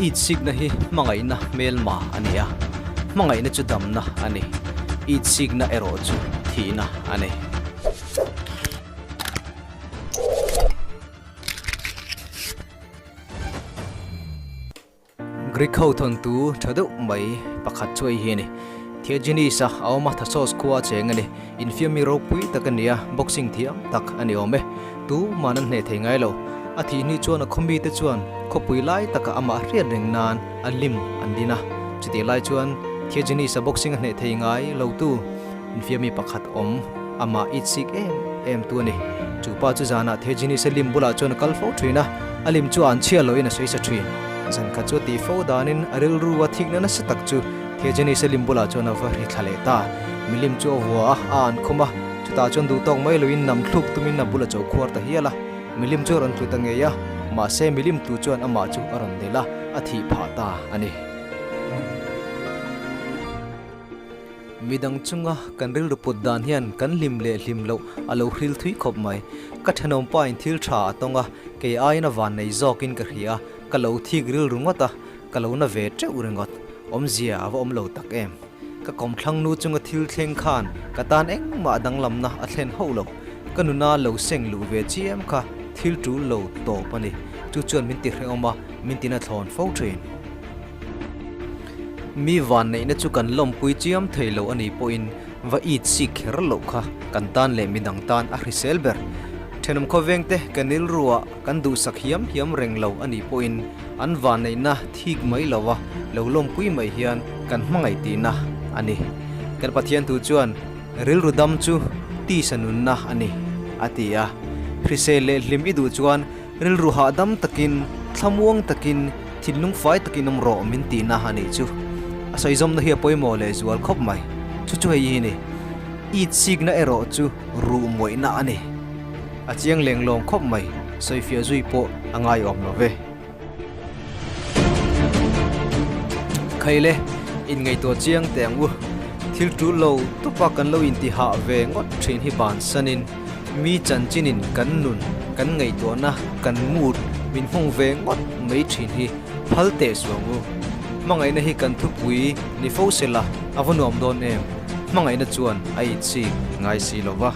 Itsikna hi hmangaihna hmelma a ni a, hmangaihna chu damna a ni. Itsikna erawh chu thihna a ni. Greek ho thawntu tha deuh mai pakhat chu hei hi a ni. Theogenes-a a awm a, Thasos khua a cheng a ni. Infiammi ropui tak a ni a, boxing thiam tak a ni awm e. Tu man an hneh thei ngai lo. A thih hni chuan a khawmi te chuan khawpui lai takah amah hriat reng nan a lim an din a. Chutih lai chuan Theogenes-a boxing a hneh thei ngai lo tu infiammi pakhat awm amah itsik em em tu a ni. Chu pa chu zanah Theogenes-a lim bulah chuan a kal fo thin a, a lim chu an chhiat lohin a sawi sa thin. Zan khat chu a tih fo danin a rilru a thikna nasa tak chu Theogenes-a lim bulah chuan a va ri thla leh ta. Milim chu a vua a, a an khum a, chutah chuan duhtawk mai loin nam thluk tumin a bul a cho khuar ta hial a. Milim chu a rawn tlu ta ngei a, mahse milim tu chuan amah chu a rawn nel a, a thih phah ta a ni. Midang chunga kan rilru put dan hian kan hlim leh hlim loh a lo hril thui khawp mai. Ka thenawm pa in thil tha a tawng a, kei aiin a van nei zawkin ka hria a, ka lo thik rilru ngawt a, ka lo na ve teuh ringawt. Awmzia a va awm lo tak em. Ka kawmthlang nu chunga thil thleng khan ka tan engmah danglamna a thlen hauh lo. Ka nuna lo seng luh ve chiam kha thil tul lo tawp a ni. Chu chuan min ti hrehawm a, min tina thlawn fo thin. Mi vanneihna chu kan lawmpui chiam thei lo a nih pawhin va it sik kher loh kha kan tan leh midang tan a hrisel ber. Thenawm khawvengte kan rilruah kan duhsak hiam hiam reng lo a nih pawhin an vanneihna thik mai lova lo lawmpui mai hian kan hmangaih tihna a ni. Kan Pathian thu chuan rilru dam chu tisa nunna a ni a ti a. Hrisel leh hlim i duh chuan rilru hahdam takin, thlamuang takin, thinlung fai takin awm rawh min tihna a nih chu. A sawizawmna hi a pawimawh leh zual khawp mai. Chu chu hei hi a ni. Itsikna erawh chu ruh mawihna a ni. A chiang leng lawng khawp mai, sawifiah zui pawh a ngaiawm lo ve. Khaile, inngaihtuah chiang teh ang u. Thil tul lo tupa kan lo intihah ve ngawt thin hi bansanin, mi chanchinin kan nun, kan ngaihtuahna, kan mood min hmang ve ngawt mai thin hi phal teh suh ang u. Hmangaihna hi kan thupui ni fo sela a va nuam dawn em? Hmangaihna chuan a itsik ngai si lo va.